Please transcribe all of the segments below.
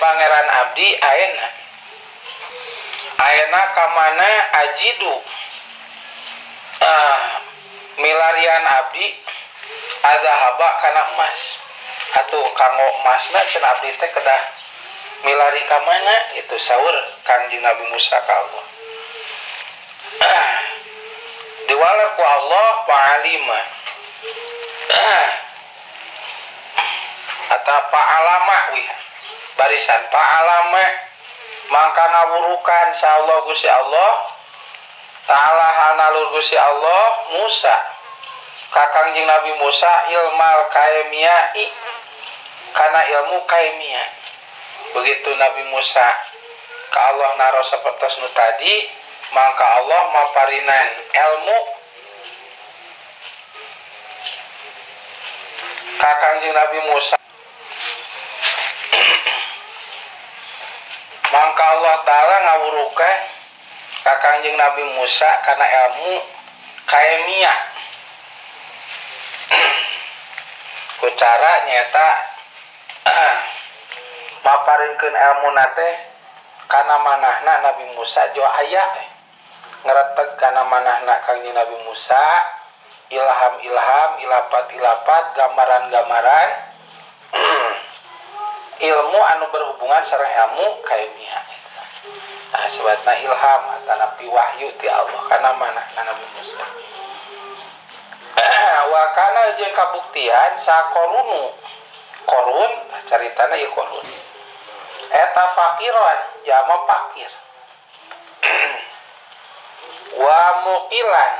Pangeran abdi aena aena ka mana ajidu milarian abdi adzahaba kana emas atuh kanggo emasna cenah abdi teh kedah milari ka mana itu saur Kangjeng Nabi Musa ka Allah. Diwaler ku Allah fa'alima atau fa'alama wih barisan fa'alama mangka ngawurukan sa Allah Gusti Allah ta'ala hanalur Gusti Allah Musa ka Kangjeng Nabi Musa ilmal kaimiai kana ilmu kaimia. Begitu Nabi Musa ka Allah naros sapertos nu tadi mangka Allah maparinan ilmu ka Kangjeng Nabi Musa. Mangka Allah Ta'ala ngawurukan ka Kangjeng Nabi Musa kana ilmu kaimia. Ku cara nyata maparinkeun ilmu teh kana manahna Nabi Musa jo aya ngereteg kana manahna Kangjeng Nabi Musa ilham-ilham, ilapat-ilapat, gambaran-gambaran ilmu anu berhubungan sareng ilmu kaimia. Nah, sebatna ilham atanapi wahyu ti Allah kana manahna Nabi Musa. Wa kana jeung kabuktian sakorunu korun caritana ieu korun eta fakiran jama fakir wa muqilan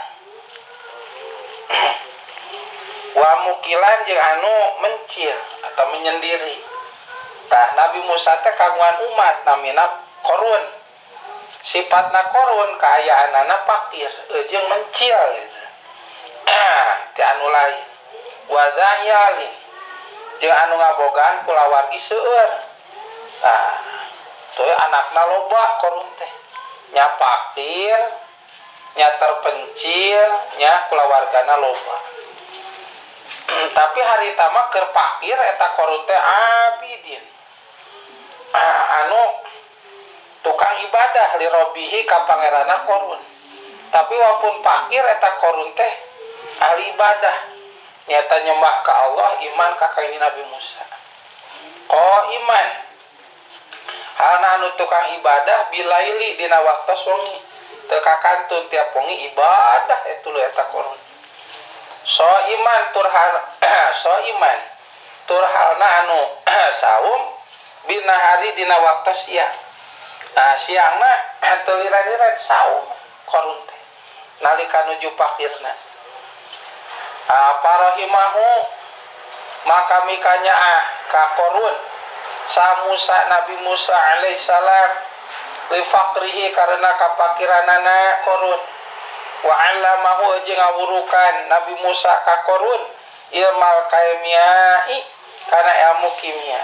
wa muqilan jeung anu mencil atau menyendiri. Tah Nabi Musa teh kagungan umat namina korun. Sifatna korun kaayaanana fakir jeung mencil gitu. Ti anu lain wa zahyalin jeung anu ngabogaan kulawargi seueur. Tah tuh anakna loba korun teh nya fakir nya terpencil nya kulawargana loba. Tapi harita mah keur fakir eta korun teh abidin anu tukang ibadah li robbihi ka pangeranna korun. Tapi walaupun fakir eta korun teh ahli ibadah nyata nyembah ka Allah iman ka kanjeng Nabi Musa. Ko iman halna anu tukang ibadah bilaili dina waktos wengi teu kakantun tiap wengi ibadah eta leuh eta korun. So iman tur hal so iman tur halna anu saum bina hari dina waktu siang. Nah siangna teu liran-liran saum korun teh nalika nuju fakirna. Parahimahu maka mikanya ka korun sa Musa Nabi Musa alaihissalam li faqrihi karena kapakiranana korun. Wa 'allamahu jeung ngawurukan Nabi Musa ka korun ilmal kaimiai kana ilmu kimia.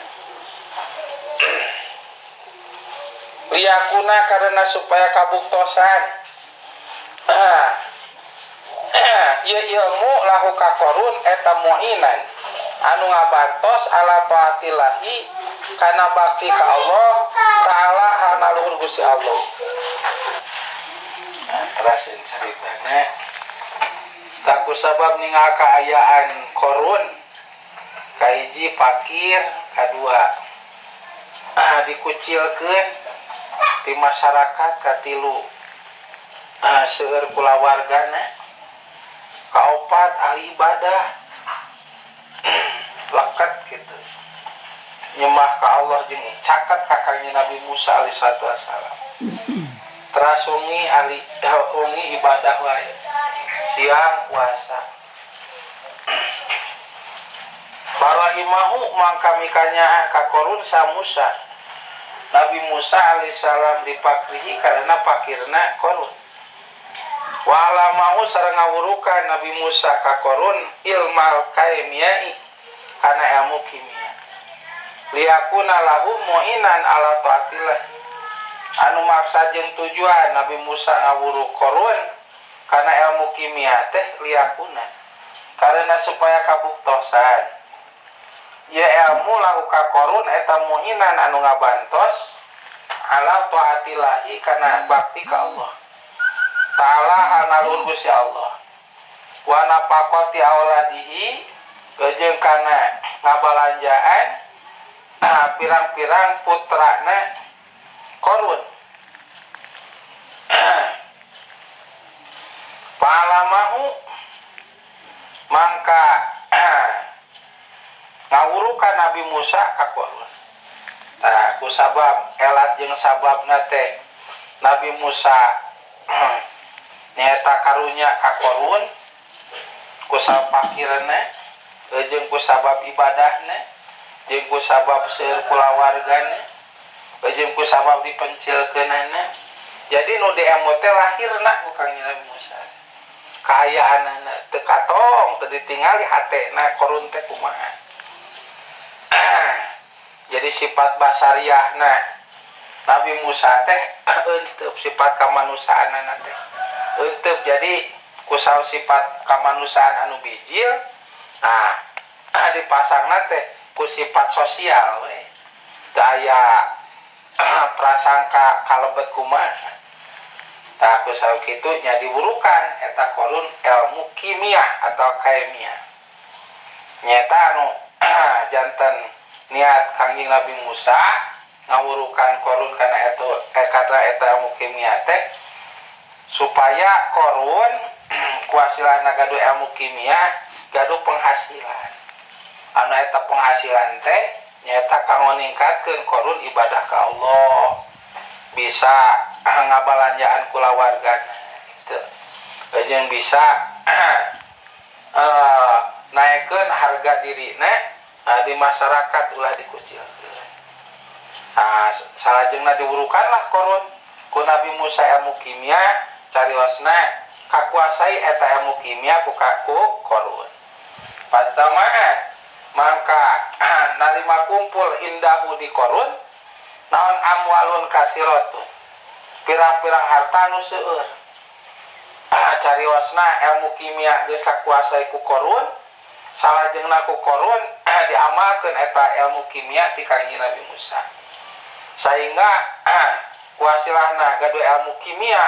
Liyakuna karena supaya kabuktosan ieu ilmu lahu ka korun eta muinan anu ngabantos ala taatillahi kana bakti ka Allah ta'ala hana luhur Gusti Allah. Nah, terasin caritana taku sabab ningal kaayaan korun kahiji fakir kadua dikucilkeun di masyarakat katilu seueur kulawargana kaopat ahli ibadah lekat gitu nyembah ka Allah jeung caket ka Kangjeng Nabi Musa alaihi salatu wasalam. Teras wengi ahli wengi ibadah wae siang puasa. Barahimahu mangka mikanya ka korun sa Musa Nabi Musa alaihissalam dipakrihi karena pakirna korun. Walamahu sareng ngawurukan Nabi Musa ka korun ilmal kaimiai kana ilmu kimia. Liyakuna lahu mu'inan ala taatillah anu maksa jeung tujuan Nabi Musa ngawuru korun kana ilmu kimia teh liyakuna karena supaya kabuktosan Ieu ilmu lahu ka Qarun eta muinan anu ngabantos ala taatillahi kana bakti ka Allah ta'ala analuhur Gusti Allah wa nafaqati auladihi jeung kana ngabalanjaan pirang-pirang putrana Qarun. Palamahu mangka ngawurukan Nabi Musa ka Qarun. Tah ku sabab elat jeung sababna teh Nabi Musa nyaeta karunya ka Qarun ku sabab pakirna jeung ku sabab ibadahna jeung ku sabab seueur kulawargana jeung ku sabab dipencilkeunana. Jadi nu diemut teh lahirna ku Kangjeng Nabi Musa. Kaayaanana teu katong teu ditingali hatena Qarun teh kumaha. Jadi sifat basariahna Nabi Musa teh eunteup sifat kamanusaanana teh eunteup. Jadi kusau sifat kamanusiaan anu bijil, nah dipasangna teh ku sifat sosial we. Teu aya prasangka kalebet kumaha. Tah kusau kitu nya diburukan eta Qarun ilmu kimia atau kimia. Nyata anu janten niat Kangjeng Nabi Musa ngawurukan Qarun kana eta kata eta ilmu kimia teh supaya Qarun kuasilahna gaduh ilmu kimia gaduh penghasilan. Anu eta penghasilan teh nyaeta kanggo ningkatkeun Qarun ibadah ka Allah, bisa ngabalanjaan kulawargana gitu. Jeung bisa naikkeun harga dirina di masyarakat ulah dikucilkeun. Nah, salajengna diwurukanlah Qarun ku Nabi Musa ilmu kimia cariosna kakuasai eta ilmu kimia ku Qarun. Pasama mangka narima kumpul indahu di Qarun naon amwalun kasiratun pirang-pirang harta nu seueur. Cariosna ilmu kimia geus kakuasai ku Qarun, salajengna ku Qarun diamalkeun eta ilmu kimia ti Kangjeng Nabi Musa. Sehingga kuasilahna gaduh ilmu kimia